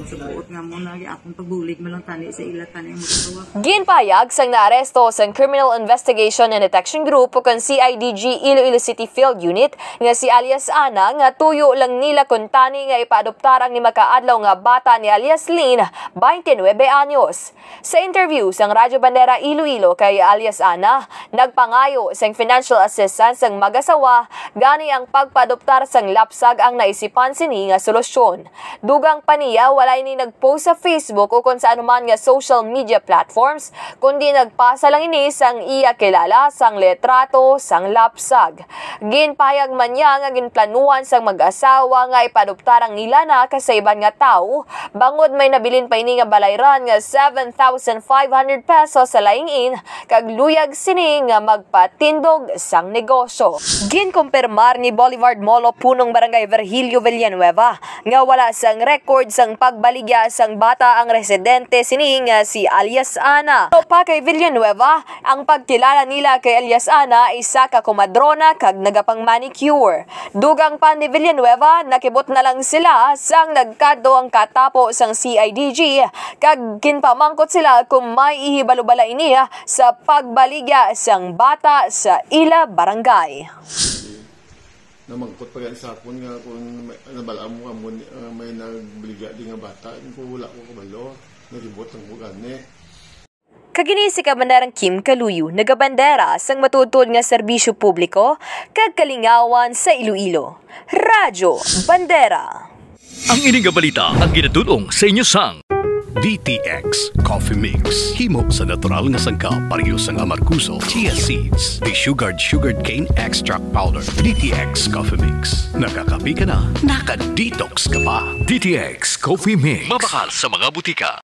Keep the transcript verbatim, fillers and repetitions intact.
Subuot nga mo na akong pagbulig man lang tani sa ila tani ang magkatawa. Ginpahayag sang naaresto sang Criminal Investigation and Detection Group o kon C I D G Iloilo City Field Unit nga si alias Ana nga tuyo lang nila kuntani nga ipaadoptar ang lima ka adlaw nga bata ni alias Lynn, twenty-nine anyos. Sa interview sang Radyo Bandera Iloilo kay alias Ana, nagpangayo sang financial assistance sang mag-asawa, gani ang pagpaadoptar sang lapsag ang naisipan sini nga solusyon. Dugang pa niya, wala ini nag-post sa Facebook o kon sa anuman nga social media platforms, kundi nagpasa lang ini sang iya kilala sang litrato sang lapsag. Ginpahayag man niya nga ginplanuhan sang mag-asawa nga ipaadoptar ang ila anak sa iban nga tawo, bangod may nabilin pa ini nga balayran nga seven thousand five hundred pesos sa laing-in, kag luyag sini nga magpatindog sang negosyo. Ginkumpirmar ni Boulevard Molo Punong Barangay Virgilio Villanueva nga wala sang record sang pagbaligya sang bata ang residente sini nga si alias Ana. Ato pa kay Villanueva, ang pagkilala nila kay alias Ana isa ka komadrona kag nagapang-manicure. Dugang pa ni Villanueva, nakibot na lang sila sang nagkadto ang katapo sang C I D G kag ginpamangkot sila kung may ihibalo bala ini sa pagbaligya sang bata sa ila barangay. Namangkot pa gani sa akon nga kung may, nabal-an mo amo ni- ah, may nagbaligya di nga bata, ko wala ko kabalo. Nagibot lang ko gani. Kag ini si Kabanderang Kim Kaluyo, nagabandera sang matuod-tuod nga serbisyo publiko kag kalingawan sa Iloilo. Radyo Bandera. Ang ini nga balita ang ginadul-ong sa inyo sang D T X Coffee Mix. Himo sa natural nga sangkap, pareho sang amargoso, chia seeds, desugared sugarcane extract powder. D T X Coffee Mix. Nakakape ka na, naka-detox ka pa. D T X Coffee Mix. Mabakal sa mga butika.